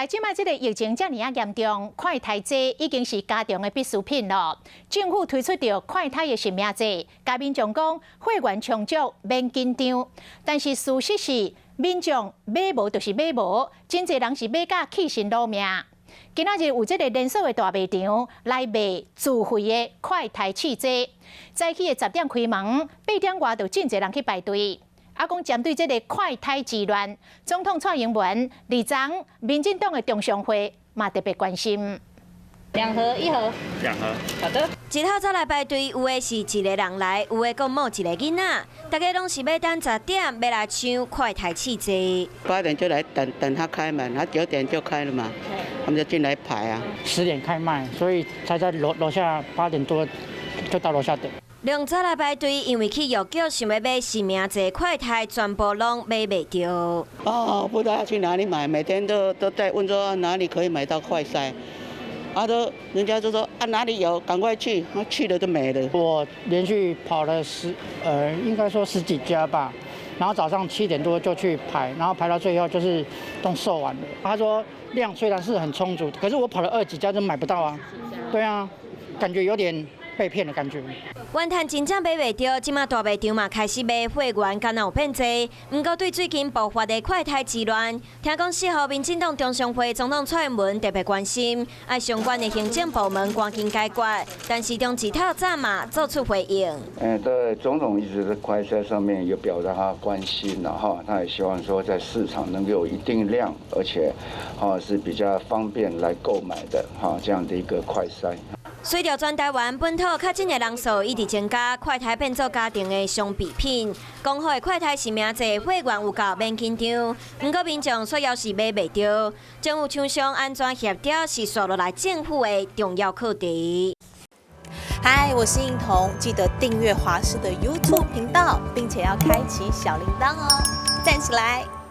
來，這擺這个疫情遮爾仔嚴重，快篩劑已經是家庭的必需品囉。政府推出著快篩的實名制，共民眾講貨源充足，免緊張。但是事實是，民眾買無就是買無，真濟人是買甲去身攞命。今仔日有這个連鎖的大賣場來賣自費的快篩試劑，早起的10點開門，8點外就真濟人去排隊。啊，講針對這个快篩之亂，總統蔡英文、李章、民進黨的中常會嘛特別關心。兩盒一盒，兩盒，好的。一透早來排隊，有的是一个人來，有的閣某一個囡仔，大家攏是欲等十點，欲來搶快篩試劑。 8點就來等等他開門，他9點就開了嘛，他們就進來排啊。 10點開賣，所以才在樓下8點多就到樓下等。兩早來排隊，因為去藥局想欲買實名制快篩，全部攏買袂著。哦，不知道要去哪裡買，每天都在問說哪裡可以買到快篩。啊，都人家就說啊哪裡有，趕快去，去了就沒了。我連續跑了應該說十幾家吧，然後早上7點多就去排，然後排到最後就是都售完了。他說量雖然是很充足，可是我跑了二幾家都買不到啊。對啊，感覺有點被騙的感覺。怨嘆真正買袂著，這馬大賣場嘛開始賣貨源，敢若有變濟。毋過對最近爆發的快篩之亂，聽講4號民進黨中常會總統蔡英文特別關心，愛相關的行政部門趕緊解決。但是中一透早嘛做出回應。對，總統一直在快篩上面有表達他關心了哈，他也希望說在市場能夠有一定量，而且哈是比較方便來購買的哈這樣的一個快篩。隨著全台灣本土確診的人數一直增加，快篩變做家庭的常備品。講好的快篩實名制貨源有夠，免緊張。毋過民眾卻猶是買袂著，政府廠商按怎協調是紲落來政府的重要課題。嗨，我是應彤，記得訂閱華視的 YouTube 頻道，並且要開啟小鈴鐺哦，讚起來！